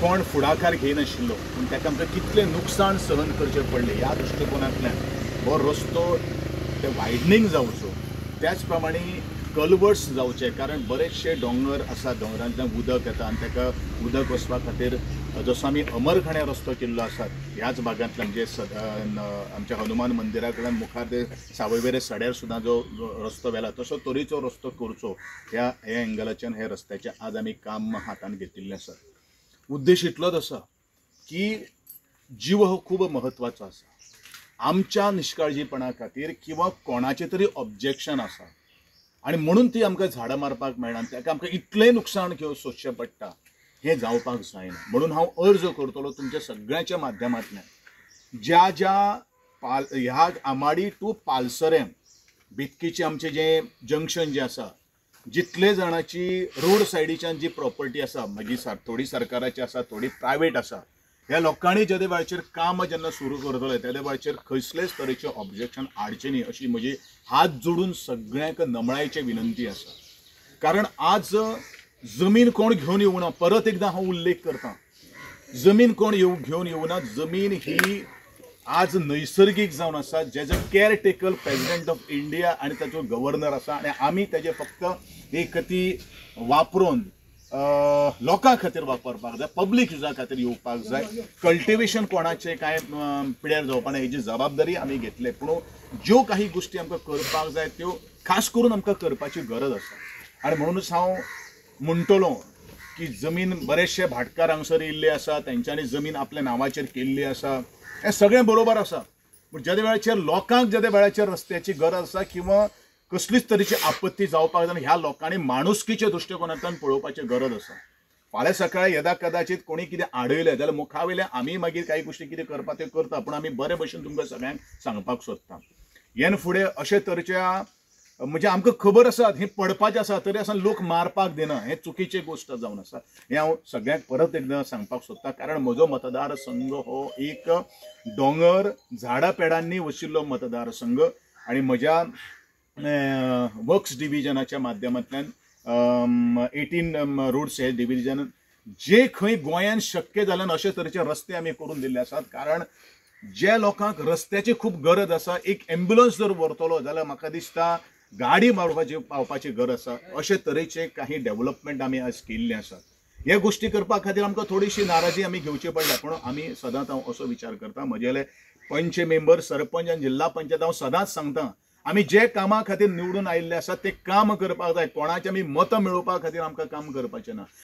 कोण फुडाकार घेयनाशिल्लो, पूण ताका आमकां कितलें नुकसाण सहन करचें पडलें ह्या दृश्टिकोनांतल्यान हो रस्तो ते वायडनींग जावचो, त्याच प्रमाणे कलवर्ट्स जावचे, कारण बरेचशे दोंगर आसा, दोंगरांतल्यान उदक येता आनी ताका उदक वचपा खातीर जसो आमी अमरखाण्या रस्तो केल्लो आसा ह्याच भागांतल्यान, म्हणजे आमच्या हनुमान मंदिरा कडल्यान मुखार ते सावयवेरे सड्यार सुद्दां जो रस्तो व्हेला तसो तरेचो रस्तो करचो ह्या ह्या एंगलाच्यान हे रस्त्याचें आज आमी काम हातांत घेतिल्लें आसा. उद्देश इतलोच आसा की जीव हो खूब म्हत्वाचो आसा. आमच्या निश्काळजीपणा खातीर किंवा कोणाचें तरी ऑब्जेक्शन आसा आनी म्हणून ती आमकां झाडां मारपाक मेळना, ताका आमकां इतलें नुकसाण घेवन सोंसचें पडटा, हें जावपाक जायना. म्हणून हांव अर्ज करतलो तुमच्या सगळ्यांच्या माध्यमांतल्यान, ज्या ज्या ह्या आमाडी टू पालसरें बितकीचें आमचें जें जंक्शन जें आसा, जितले जाणाची रोड सायडीच्यान जी प्रॉपर्टी आसा, मागीर थोडी सरकाराची आसा, थोडी प्रायवेट आसा, ह्या लोकांनी जेदे वेळाचेर काम जेन्ना सुरू करतले तेदे वेळाचेर कसलेच तरेचें ऑब्जेक्शन हाडचें न्ही अशी म्हजी हात जोडून सगळ्यांक नमळायेची विनंती आसा. कारण आज जमीन कोण घेवन येवना, परत एकदां हांव उल्लेख करता, जमीन कोण घेवन येवना. जमीन ही आज नैसर्गीक जावन आसा, Jeju caretaker president of India आनी ताचो गव्हर्नर आसा आनी आमी तेजे फक्त एक ती वापरून लोकां खातीर वापरपाक जाय, पब्लीक युजा खातीर येवपाक जाय. कल्टिवेशन कोणाचें कांय पिड्यार जावपा ना हेजी जबाबदारी आमी घेतले, पूण ज्यो काही गोश्टी आमकां करपाक जाय त्यो खास करून आमकां करपाची गरज आसा. आनी म्हणूनच हांव म्हणटलो की जमीन बरेचशे भाटकार हांगसर येयल्ले आसा, तेंच्यांनी जमीन आपल्या नांवाचेर केल्ली आसा, हें सगळें बरोबर आसा. पूण जेदे वेळाचेर लोकांक जेदे वेळाचेर रस्त्याची गरज आसा किंवा कसलीच तरेची आपत्ती जावपाक जाय, ह्या लोकांनी माणुसकीच्या दृश्टिकोनांतल्यान पळोवपाची गरज आसा. फाल्यां सकाळीं येदा कदाचित कोणी कितें आडयलें जाल्यार मुखावेल्या आमी मागीर काही गोश्टी कितें करपा त्यो करता, पूण आमी बरे भशेन तुमकां सगळ्यांक सांगपाक सोदता. हेन फुडें अशे तरेच्या म्हणजे आमकां खबर आसा हें पडपाचें आसा तरी आसतना लोक मारपाक दिना, हें चुकीची गोश्ट जावन आसा. हें हांव सगळ्यांक परत एकदां सांगपाक सोदता, कारण म्हजो मतदारसंघ हो एक दोंगर झाडां पेडांनी वशिल्लो मतदारसंघ आनी म्हज्या वर्क्स डिविजनाच्या माध्यमांतल्यान 18 रोड्स हे डिविजन जे खंय गोंयान शक्य जाल्यान अशे तरेचे रस्ते आमी करून दिल्ले आसात. कारण ज्या लोकांक रस्त्याची खूब गरज आसा, एक एम्ब्युलन्स जर व्हरतलो जाल्यार म्हाका दिसता गाडी मारपाची पावपाची गरज आसा. अशे तरेचे काही डेव्हलपमेंट आमी आज केल्ले आसात. ह्या गोश्टी करपा खातीर आमकां थोडीशी नाराजी आमी घेवची पडल्या, पूण आमी सदांच हांव असो विचार करता, म्हजेले पंच मेंबर, सरपंच आनी जिल्हा पंचायत हांव सदांच सांगता, आमी जे कामा खातीर निवडून आयिल्ले आसा ते काम करपाक जाय. कोणाचें आमी मतां मेळोवपा खातीर आमकां काम करपाचें ना.